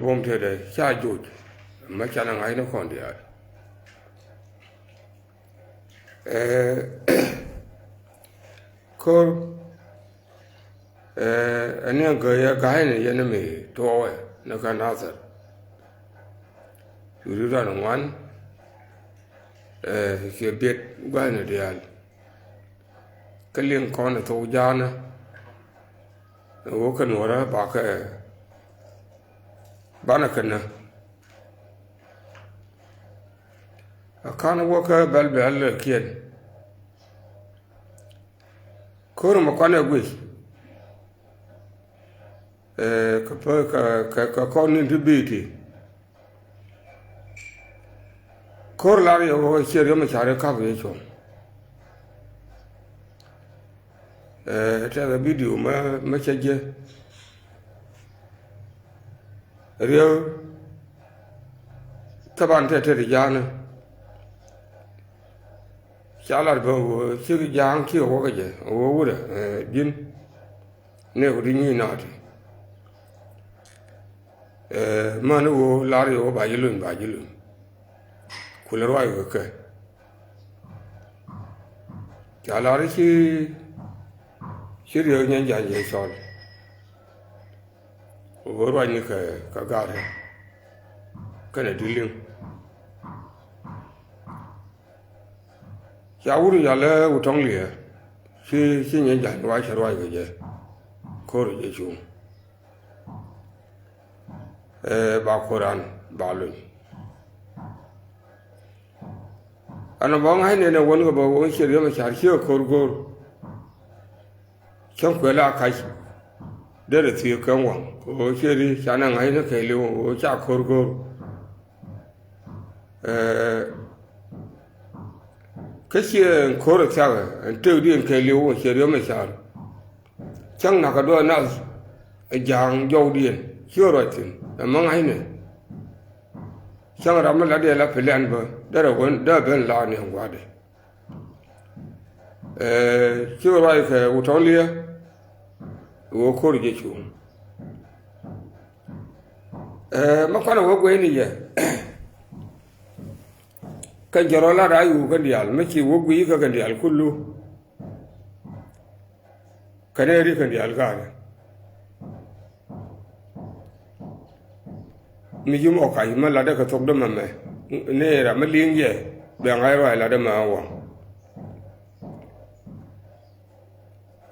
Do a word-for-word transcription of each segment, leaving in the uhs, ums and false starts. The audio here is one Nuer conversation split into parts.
Buɔ̱m tëëdɛ ca joc. Mɛ canɛ ŋa̱cni kɔn diaal. Ɛ, ko̱r, ɛ, ɛn ni gäyä ga̱a̱cni yɛn mi tuɔɔkɛ ni kä Nathir. Cu ri ran ŋuan, ɛ, ciɛ biɛt ga̱a̱cni diaal. Kä liŋ kɔn ɛ thok ja̱a̱nä. Ɛ wä kä nuɔrä bakɛ, banɛ kɛnä. A kan wä kä bɛl bɛl kiɛn. Ko̱r mɛ kuanɛ guic. Ɛ, kä pä, kä, kä, kä kɔn ni ti bi̱i̱ ti. Ko̱r lar yɛ wä ciɛ riɔm ɛ car yɛ kap yɛ cuɔ̱ŋ. Ɛ, tɛkɛ bidio mɛ, mɛ cɛ jiɛ. Riek, thaban tɛ tɛ ti ja̱a̱nä. Ca lat bä wä cik ja̱a̱ŋ cik wä kä jɛ wä wurɛ, ɛ, ji̱n. Nɛ wä di nyi naati. Ɛ, män wä lar yɛ wä ba ji̱ luny, ba ji̱ luny. Kulɛ ruac kɛ kɛ. Ca lar ci, ci Riek Nyanjany jɛ cɔl. Wä ruacni kɛ, kɛ gat kɛnɛ di liŋ. Ca wut yalɛ wut tɔŋ liɛ. Ci, ci Nyanjany ruac, cɛ ruac kɛ jɛ. Ko̱r jɛ cuŋ. Ɛ, ba ko̱ran ba luny. Ɛn bä ŋa̱cnɛ nɛ wän kɛ bä wä ciɛ riɛm ɛ car ciɛ ko̱r go̱o̱r. Cäŋ kuɛ la kac. Derɛ thiëëk kɛ waŋ kɛ ɣöö ciɛ ri canɛ ŋa̱cnɛ kɛɛliw ɣöö ca ko̱r go̱o̱r. Ɛ, kä ciɛ ko̱r ɛ thia̱kɛ ɛn tëëkdiɛn kɛɛliw ɣöö ciɛ riɛm ɛ car. Cäŋ nakä duɔ̱ɔ̱r nath ɛ ja̱a̱ŋ jɔwdiɛn ci ɣä ruac thi̱n ɛ mä ŋa̱cnɛ. Cäŋ ram mi latdiɛn la pilian bä derɛ wen derɛ ben laak ni ɛn gua̱a̱dɛ. Ɛ, ci ɣä ruac kɛ wut tɔ̱ liɛ. Ɣöö ko̱r jɛ cuŋ. Ɛ, mä kuanɛ wä gueyni yɛ. Kɛ jɛ rɔ lat a yuu kɛn diaal mä ci wä guiy kɛ kɛn diaal kulu. Kɛnɛ ri kɛn diaal ga̱a̱dɛ. Mi ji̱ mɔ kac mä latdä kɛ thok dämɛ mɛ ni ram mi li̱i̱ŋ yɛ bɛ ŋa̱c ruac latdä mɛ a waŋ.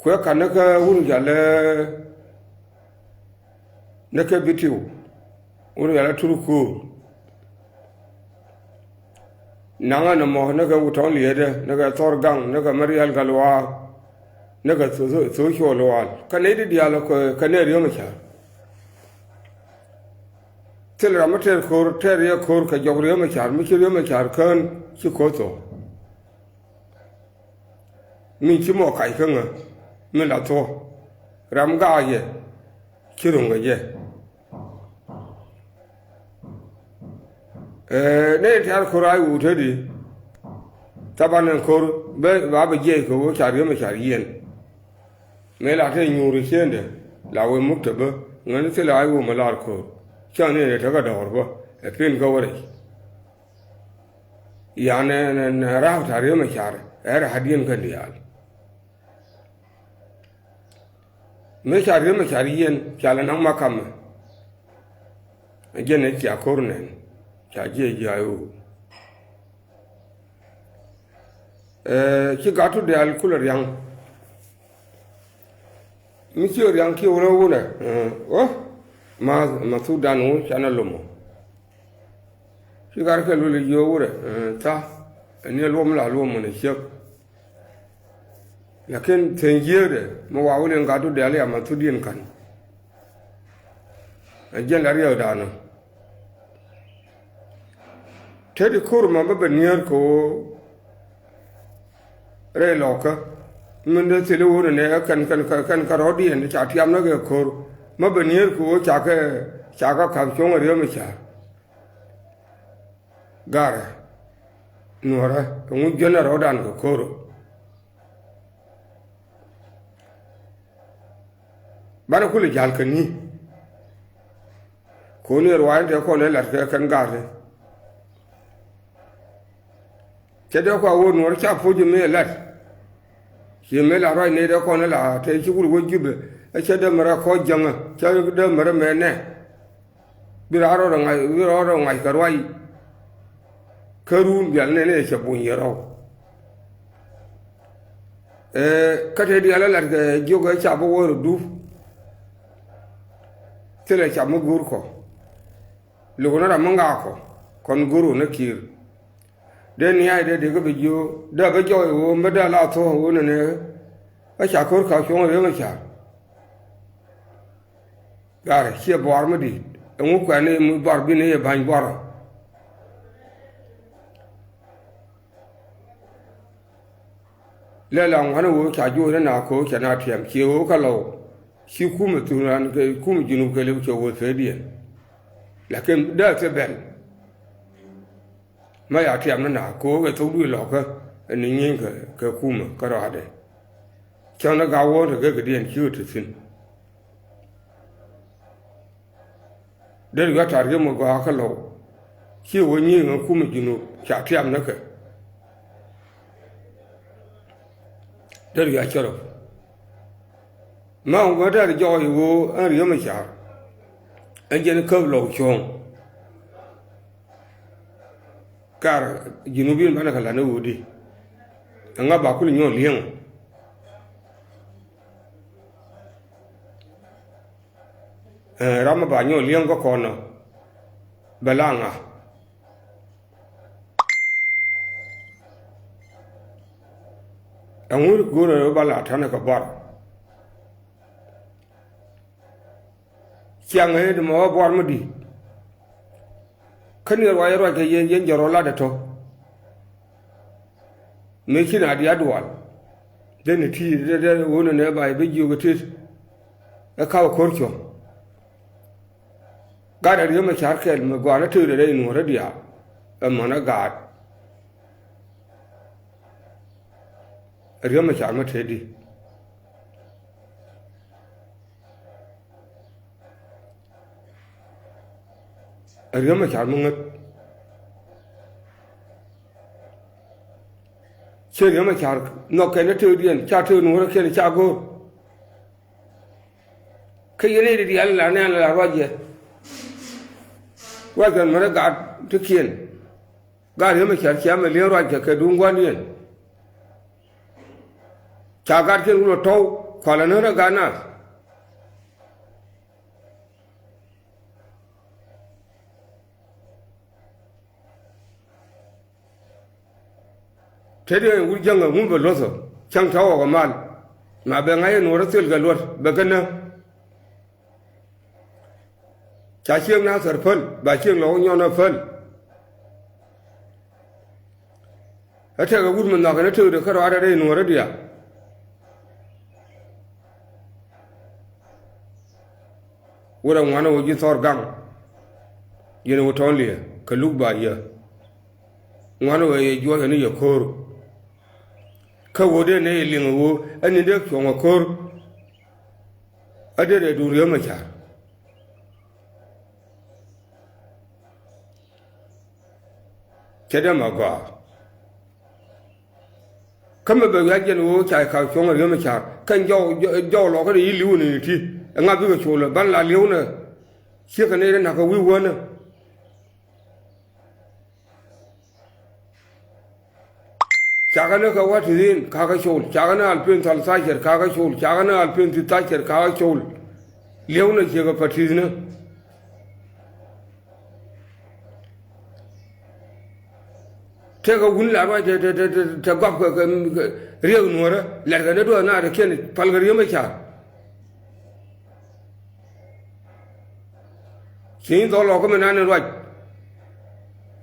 Kuɛ ka̱n ni kä wun jalɛ ni kɛ bitiu. Wun jalɛ tur kuur. Naŋä ni mɔ ni kɛ wut tɔ̱ŋ li̱eetdä ni kɛ thɔr gaŋ ni kɛ mɛ riɛl kɛ luaak. Ni kɛ tho- tho- thok cuɔ luaal kɛ nɛy di diaal kɛ nɛy riöm ɛ ca̱r. Thil ram mi tɛr ko̱r tɛr yɛ ko̱r kɛ jɔk riöm ɛ ca̱r mi ci riöm ɛ ca̱r kään ci ko̱r thok. Mi ci mɔ kac kä ŋä mi la thuɔ̱k. Ram gaak yɛ ci ro̱ŋ kɛ jɛ. Ɛ, nɛy tia̱a̱r ko̱r a i̱ wut te di. Thaban ɛn ko̱r bɛ ba bɛ jiɛc kɛ ɣöö ca riäm ɛ ca yiɛn. Mëë la te nyuur i̱ ciëndɛ la wee muk te bä ŋäni thilɛ a i̱ wä mi lar ko̱r. Cäŋ ni nɛ tekɛ dɔ̱ɔ̱r bä ɛ pin kä wä rɛc. Yan ɛ nɛ ra̱a̱k ta̱ri̱ mɛ car ɛ ra̱a̱diɛn kɛn diaal. Mëë car yɛ mɛ car yiɛn ca lɛ naŋ ma kamɛ. Ɛ jɛn ɛ cia ko̱r nɛn ca jiɛ jiaac ɣöö. Ɛ, ci gat tu diaal kulɛ riaŋ. Mi ci riaŋ kiɛ wunɛ wunɛ ɛ ɣöö ma ma thukdan ɣöö canɛ lomɔ. Ci gat kɛ lul i̱ jiöök wurɛ tha̱ ɛ ni luɔm la luɔm mën ɛ ciek. Lakin thieny jiääkdɛ mi wa wä liŋ gat tu diaal ya ma thukdiɛn ka̱n. Ɛ jɛn la riɛkdan ɔ. Te di ko̱r ma bä ben nier kɛ ɣöö rɛy lɔkä. Min dee thil i̱ wun inɛ kɛn kɛn kɛn kɛn kɛ rɔ̱diɛn ca tiam nä kɛ ko̱r. Ma ben nier kɛ ɣöö ca kɛ ca kɛ ka̱m cuɔ̱ŋ ɛ riäm i̱ ca̱r. Garɛ nuɔ̱ɔ̱rä ɛŋu jiönɛ rɔ̱dan kɛ ko̱r ɔ. Banɛ kulɛ ja̱l kɛ ni. Kɔn i̱ ruac in te kɔn ɛ lat kɛ kɛn ga̱a̱r ni. Cɛ dee kua wä nuɔr ca puc mi lat. Ci mi la ruac ni dee kɔn la te ci wur wä Jubɛ. Ɛ cɛ dee mɛrɛ kɔ jäŋä, cɛ dee mɛrɛ mɛ nɛ. Bi rɔɔdɛ ŋa̱c, bi rɔɔdɛ ŋa̱c kɛ ruac. Kä run bial nɛn ɛ cɛ buny yɛ rɔw. Ɛ, kä te diaal ɛ lat kɛ jiök ɛ ca bi wä rɔ dup. Thilɛ ca mi go̱o̱r kɔ. Luk ni ram mi ŋaak kɔ kɔn go̱o̱r wä ni ki̱i̱r. Dee nia̱a̱c dee dee kä bi jiök dee bi jɔɔc ɣöö mi dee la thuɔ̱k ɣöö nɛnɛ. Ɛ ca ko̱r ka̱k cuɔ̱ŋ Riek Machar. Garɛ ciɛ buar mi di̱i̱t ɛŋu kuɛn ni mi buar bi ni yɛ ba̱ny buarä. Lɛ la ŋuani wee ca juɔc ni na ko̱o̱k cɛ na tiɛm ciɛ wee kä lɔw. Ci kumɛ thun ran kɛ kumɛ Junub kɛ lep cɛ wee thediɛn. Lakin dee thil bɛl. Ma ya tiam ni na ko̱o̱k ɛ thok dui̱ lɔkä ɛ ni nyieny kɛ, kɛ kumɛ kä rɔadɛ. Cäŋ ni gak wäär te kɛ kɛ diɛn ci kɛ te thi̱n. Dee riɔ̱ tar yɛ mɔ gɔaa kä lɔw. Ci wä nyieny ɛ kumɛ Junub ca tiam ni kɛ. Dee riɔ̱ cärɔ. Ma wä dee jɔɔc wä ɛn Riek Machar. Ɛn jɛn käp lɔw cuɔ̱ɔ̱ŋ. Kar Junubin banɛ kɛ la̱t ni ɣöödi. Ɛŋa ba kul nyɔk li̱eŋ. Ɛ, ram mi ba nyɔk li̱eŋ kä kɔn nɔ. Bɛ la ŋa. Ɛŋu go̱o̱rɛ ba la ta̱nɛ kɛ buar. Ciaŋ ëë di mɔ wä buar mi di̱i̱t. Kä ni ruac ruac kɛ yɛn, yɛn jɛ rɔ lat ɛ tɔ. Mëë ci na diaal dual. Dee ni ti dee, dee wun ni nɛ ba bi jiök tit. Ɛ ka ko̱r cuɔ̱ŋ. Gat ɛ Riek Machar kɛl mi gɔaa ni tëëdɛ rɛy nuɔ̱ɔ̱rä diaal. Ɛ mɔnä gaat. Ɛ Riek Machar mi tëëdi. Ɛ Riek Machar mi ŋät. Ciɛ Riek Machar nhɔk kɛn ɛ tëëdiɛn ca tëëd nuɔ̱ɔ̱rä kiɛn ca go̱o̱r. Kä yɛn i̱ di diaal la nɛn la ruac yɛ. Ruac kɛn mɛn ɛ gaat ti kiɛn. Gaat Riek Machar cia mɛ li̱eŋ ruac kɛ kɛ duŋ gua̱ndiɛn. Ca gat kiɛn wun ɔ tɔ̱w kualɛ ni rɛ gat nath. Te diɛn wut jäŋä ŋun bɛ luɔ̱thä cäŋ tɔ̱ ɣɔk ɛ mal. Ma bɛ ŋa̱c ɛ nuɔ̱ɔ̱rä thil kɛ luɔ̱t bɛ kɛ näk. Ca ciëŋ na thär päl ba ciëŋ lɔk nyɔn ɛ päl. Ɛ tɛkɛ wut mi nhɔakɛ ni tëëkdɛ kä rɔaadɛ rɛy nuɔ̱ɔ̱rä diaal. Wut ɛ ŋuanɛ wä ji̱ thɔr gaŋ. Yɛn wä tɔ̱ɔ̱n liɛ kɛ luk ba yɛ. Ŋuanɛ wä yɛ juɔcɛ ni yɛ ko̱o̱r. Kä wä dee nɛ yɛ liŋ wä ɛ ni dee cuɔ̱ŋ ɛ ko̱o̱r. Ɛ dee rɛ duun Riek Machar. Cɛ dee ma gɔaa. Kä mɛ bɛ wiac jɛn ɣöö ca ka̱ cuɔ̱ŋ ɛ Riek Machar kɛn jɔw, jɔw lɔkä ni yi li̱w ni ti. Ɛŋa bikɛ col ɛ ban la li̱w nɛ. Ciekɛ nɛy ri na̱k kɛ wi̱i̱ wänä. Cakɛ ni kɛ wä ti rin kakä col, cakɛ ni alpin thal thacɛr kakä col, cakɛ ni alpin thi thacɛr kakä col. Li̱w nɛ ciekɛ pa̱ti̱thni. Tëëkɛ wun la ruac te, te, te, te, te gɔp kɛ, kɛ, kɛ riek nuɔ̱ɔ̱rä, latkɛ ni duɔth naath kiɛn pal kɛ Riek Machar. Ci in dhɔl lɔkä mi nan in ruac.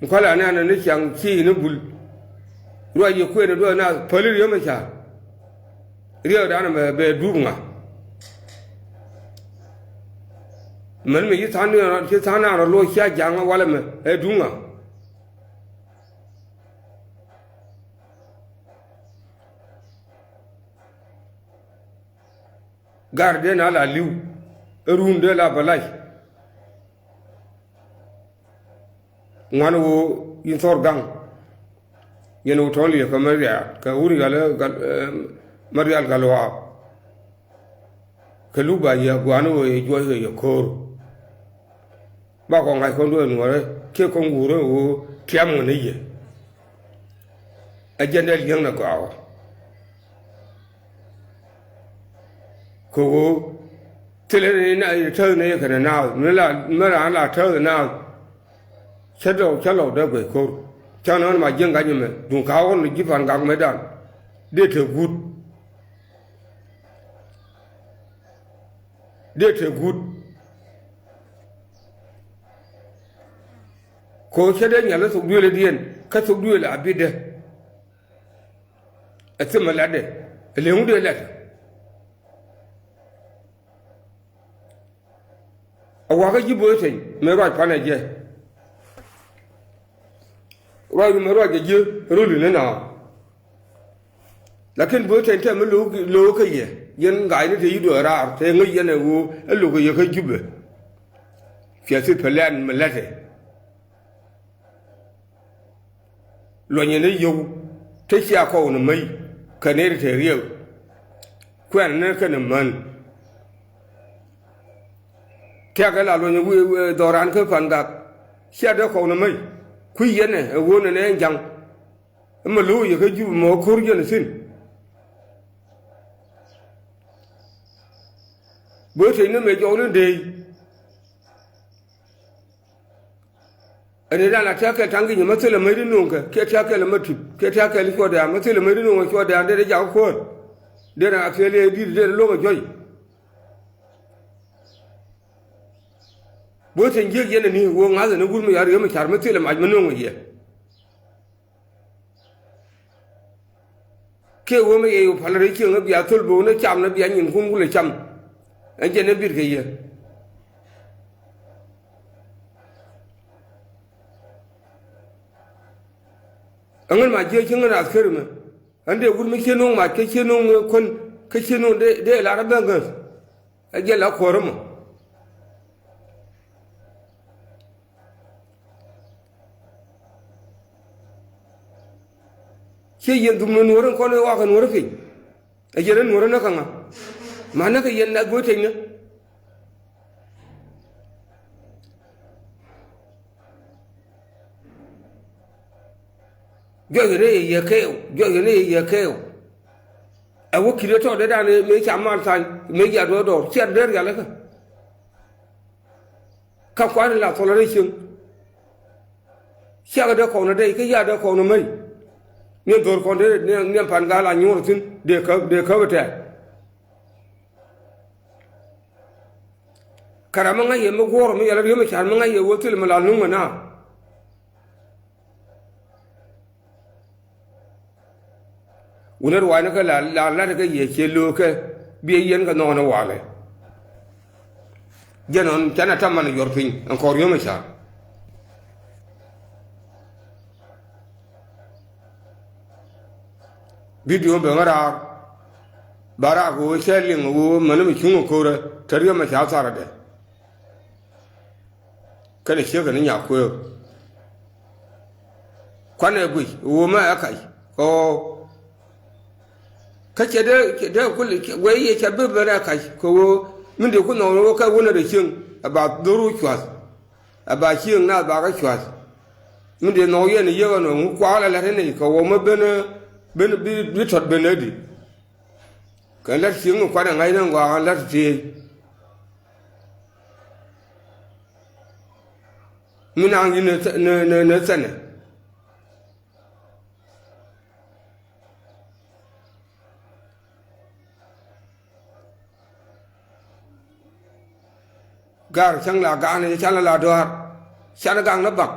In kuala nɛn ni ciaŋ ci in bul. Ruac yɛ kuëën in duɔth naath päli Riek Machar. Riɛkdan ɛmɛ bɛ dup ŋa? Mɛn mi ci tha̱a̱ŋ ni, ci tha̱a̱ŋ naan rɔ loc cia ja̱a̱ŋ walɛ mɛ ɛ dup ŋa? Gar dee na la li̱w, ɛ run dee la bɛ lac. Ŋuan ɣöö in Thɔr Gaŋ. Yɛn ɣöö tɔ̱ɔ̱n liɛɛk kɛ Marial, kɛ wur yal, ɛ, gal, ɛ, Marial Gal Waap. Kɛ luk ba yɛ gua̱a̱n ɣöö yɛ juɔc ɣöö yɛ ko̱o̱r. Ba kɔn ŋa̱c kɔn duɔ̱ɔ̱r nuɔ̱ɔ̱rä kiɛ kɔn guurä ɣöö tiam ŋän i̱ yɛ. Ɛ jɛn dee li̱eŋnɛ gɔaa. Kɛ ɣöö thilɛ ni na täth ni kɛnɛ naath mi la mi raan la täth naath. Cä lɔw cä lɔw dee guɛc ko̱r. Cä nɔn ma jiäŋ ga̱ny ɛmɛ duŋ ka̱a̱k ɣɔn ji̱ Pan Gak mɛ dan. Dee te guut. Dee te guut. Kɛ ɣöö cä dee nyal ɛ thok duëël ɛ diɛn kä thok duëël a bitdɛ. Ɛ thimɛ latdɛ ɛ leŋ wut ɛ lat. A wakä ji̱ Böötheny mëë ruac panɛ jɛ. Ruac ri mëë ruac kɛ ji̱ röli ni na. Lakin Böötheny tɛmɛ lo̱o̱ kä yɛ yɛn ŋa̱cni te yi̱ duɔ̱ɔ̱r raar te ŋäc yɛn ɛ ɣöö ɛ lo̱k kɛ yɛ kä Jubɛ. Ciɛ thil pɛ lɛn mi lɛtɛ. Luɔnyɛ ni yio̱w te cia kɔw ni mäc kɛ nɛy ti te riɛk. Kuɛn ni kɛn män. Tɛ̈kɛ la luɔnyɛ wi̱i̱ dhɔran kä Pan Gak cia dee kɔw ni mäc. Kui̱ yɛn ɛ ɣöö nɛ nɛ ɛn ja̱ŋ. Ɛmɛ lo̱o̱ yɛ kä Jubɛ mɔ ko̱r yɛn thi̱n. Böötheny ni mëë jɔwni dee. Ɛn ëëdan a tiak kɛl taŋ gi̱nyɛ mä thilɛ mäc ri no̱o̱ŋkɛ kiɛ tiak kɛl mä tip kiɛ tiak kɛl cuɔt dɛ̈ɛ̈m mä thilɛ mäc ri no̱o̱ŋkɛ cuɔt dɛ̈ɛ̈m dee dee jak kuäär. Dee na a piɛl yɛ di̱t dee dee lo̱k ɛ juɔc. Böötheny jiäk yɛn ani ɣöö ŋa̱th ɛn ɛ wur mi ya riee mi car mä thilɛ mac mä no̱o̱ŋ ɛ yɛ. Kiɛ wee mi yɛ yo̱o̱ pal rɛy cieŋ ɛ bia thöl bo̱o̱k ni cam ni bia nyinkun wulɛ cam. Ɛn jɛn ɛ bit kɛ yɛ. Ɛŋän ma jiɛ cieŋ ŋän athkeri mɛ. Ɛn dee wut mi cie no̱o̱ŋ mac kä cie no̱o̱ŋ kuän kä cie no̱o̱ŋ dee dee lar ɛ bɛn gäth. Ɛ jɛ la kuäärä mɔ. Ciɛ yɛn dhum ni nuɔ̱ɔ̱ri kɔn i̱ wakɛ nuɔ̱ɔ̱ri piny. Ɛ yɛn ɛ nuɔ̱ɔ̱ri näk kä ŋa? Ma näk kɛ yɛn na go̱o̱c tecni. Jɔc kɛ ni yɛ kɛɛw, jɔc kɛ ni yɛ kɛɛw. Ɛ wä ki̱t ɛ tɔɔt dee dan mëë ca mal thany mëë yat wä dɔɔr ciat dee rialikä. Kä kuan in la thɔl rɛy cieŋ. Ciakɛ dee kɔn dee kä ya dee kɔn mäc. Niɛn dho̱r kɔn dee niɛn pan gal a nyuɔr thi̱n dee käp dee käp ɛ tɛɛr. Kɛ ram mi ŋa̱c yɛ mi guɔ̱ɔ̱r mi yɛl riöm ɛ ca̱r mi ŋa̱c yɛ wä thil mi la nuŋ ɛ na. Wunɛ ruaacni kä la la lat kä yɛ ciɛ lo̱o̱kɛ biɛ yɛn kɛ nhɔɔnɛ walɛ. Jɛn ɣän canɛ taman ɛ yuɔr piny ɛn kɔr yom ɛ ca̱r. Bidio ben ŋä raar ba raak ɣöö cɛ liŋ ɣöö mäni mi cuŋ ɛ ko̱rɛ te riöm ɛ ca̱r tharadɛ. Kɛnɛ ciek kɛnɛ nyakuëë. Kuanɛ guic ɣöö mɛ ɛ kac kɛ ɣɔw. Kä cɛ dee cɛ dee kul wee yɛ cɛ bi ben ɛ kac kɛ ɣöö min dee ku nhɔk ni ɣöö kɛ wunɛ rɛ cieŋ ɛ ba dhor wä cua̱th. Ɛ ba cieŋ naath ba kä cua̱th. Min dee nhɔk yɛn yek ɛnɔ ŋu kuakä lɛ la̱t ɛn nɛy kɛ ɣöö mɛ ben ben bi bi tɔt ben ɛ di. Kɛn la̱t cieŋ mi kuanɛ ŋa̱cnɛ ŋɔakä la̱t tëë. Mi naŋ ji̱ ni thɛ- ni ni ni thɛnɛ. Gar cäŋ la ga̱a̱n ni canɛ la dɔaar canɛ gaŋ ni baŋ.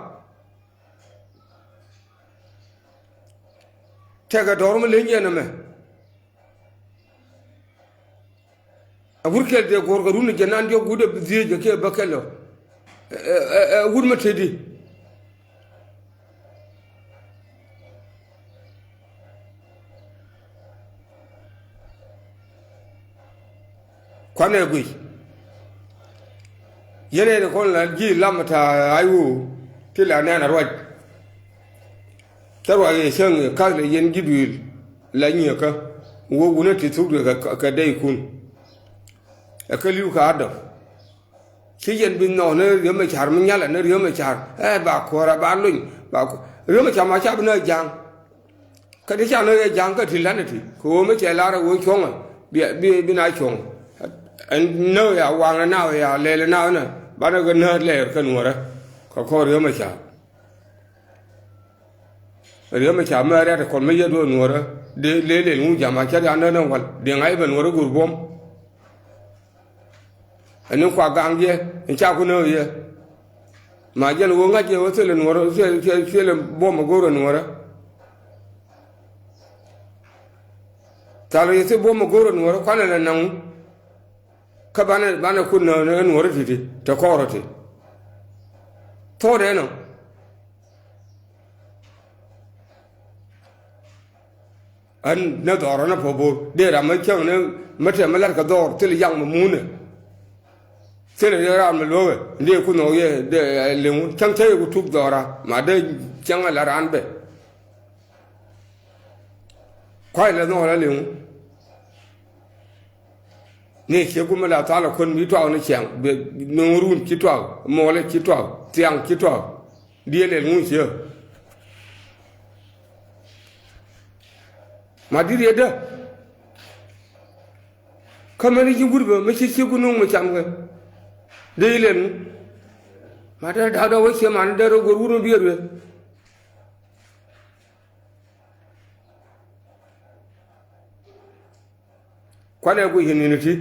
Tɛkɛ dɔ̱r mi leny yɛn ɛmɛ. A wur kɛl dee guɔ̱r kɛ run jɛ nan diɔk wut ɛ bi dhieec ɛ kiɛ bä kɛl ɔ. Ɛ, ɛ, ɛ, wut mi teti. Kuanɛ guic. Yɛn ɛn kɔn la ji̱ lam ta̱a̱ ay ɣöö. Ti la nɛn a ruac. Cä ruac yɛ cäŋ ka̱th lɛ yɛn ji̱ duëël la nyiëkä. Wä wunä ti thuk duëë kɛ, kɛ dɛykun. Ɛ kä li̱w ka Adam. Ci yɛn bi nhɔk ni Riek Machar mi nyalɛ ni Riek Machar. Ɛ ba kuäärä ba lony ba ku-, Riek Machar ma ca bi nä ja̱a̱ŋ. Kä ti ca nä yɛ ja̱a̱ŋ kä ti la̱t ni ti kɛ ɣöö mi cɛ lar ɛ ɣöö cuɔ̱ŋɛ bi, bi, bi na cuɔ̱ŋ. Ɛn nä ya waŋnɛ na ya lɛl na nä banɛ kɛ nä lɛɛr kä nuɔrä. Kɛ kɔr Riek Machar. Riek Machar mɛ rɛt kɔn mi yɛ duɔ̱ɔ̱r nuɔrä dee lɛl lɛl ŋu jam a cɛ ria nä nä wal dee ŋa̱c bɛ nuɔrä gur buɔ̱m. Ɛn ni kua gaŋ jɛ ɛn ca ku nä yɛ. Ma jɛn ɣöö ŋa̱c jɛ ɣöö thilɛ nuɔrä, thilɛ, thilɛ, thilɛ buɔ̱m a go̱o̱rä nuɔrä. Thal yɛ thil buɔ̱m a go̱o̱rä nuɔrä kuanɛ lɛ naŋ. Kä banɛ, banɛ kun nä, nä nuɔrä ti̱ti̱ te kɔɔrä ti. Thokdɛ nɔ. Ɣän ni dhɔr ɣän a puɔ̱ bo̱o̱r dee ram mi cäŋ ni mi tɛm mi la̱t kɛ dhɔr thil yaŋ mi muunɛ. Thil ri ram mi luɔ̱kɛ dee ku nhɔk yɛ dee liŋ wun cäŋ cä yɛ ku tuk dhɔra ma dee cäŋ a la raan bɛ. Kua̱c la nhɔk la liŋ wun. Ni ciek ku mi la thal a kuän mi tuak ni ciaŋ bɛ no̱o̱ŋ run ci tuak muɔlɛ ci tuak thiaŋ ci tuak. Diëël ɛl ŋun cië. Ma di̱t yɛ dä. Kä mɛn ji̱ wut bä mi ci ci ku nuŋ mi cam kɛ. Dee ilɛl ŋu. Ma dee da̱a̱ dɔ̱ wä cië man dee rɔ go̱r wut mi biɛ ruëë. Kuanɛ guic in in ti.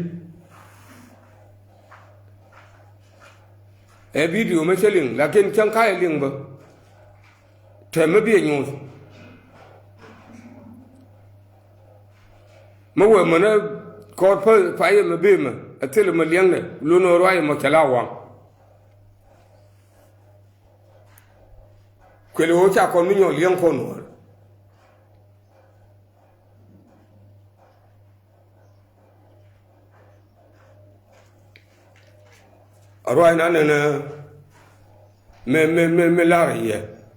Ɛ bidio mɛ cä liŋ lakin cäŋ ka̱a̱c liŋ bä. Tɛm mi biɛ nyuuth. Mi wee mänä kɔɔr pä payɛ mi bi mɛ ɛ thilɛ mi liɛŋdɛ lun ɣöö ruac ɛmɔ cɛ la waŋ. Kuël ɣöö ca kɔn mi nyɔk liɛŋ kɔn wäär. A ruac na nɛnɛ mi, mi, mi, mi lar yɛ.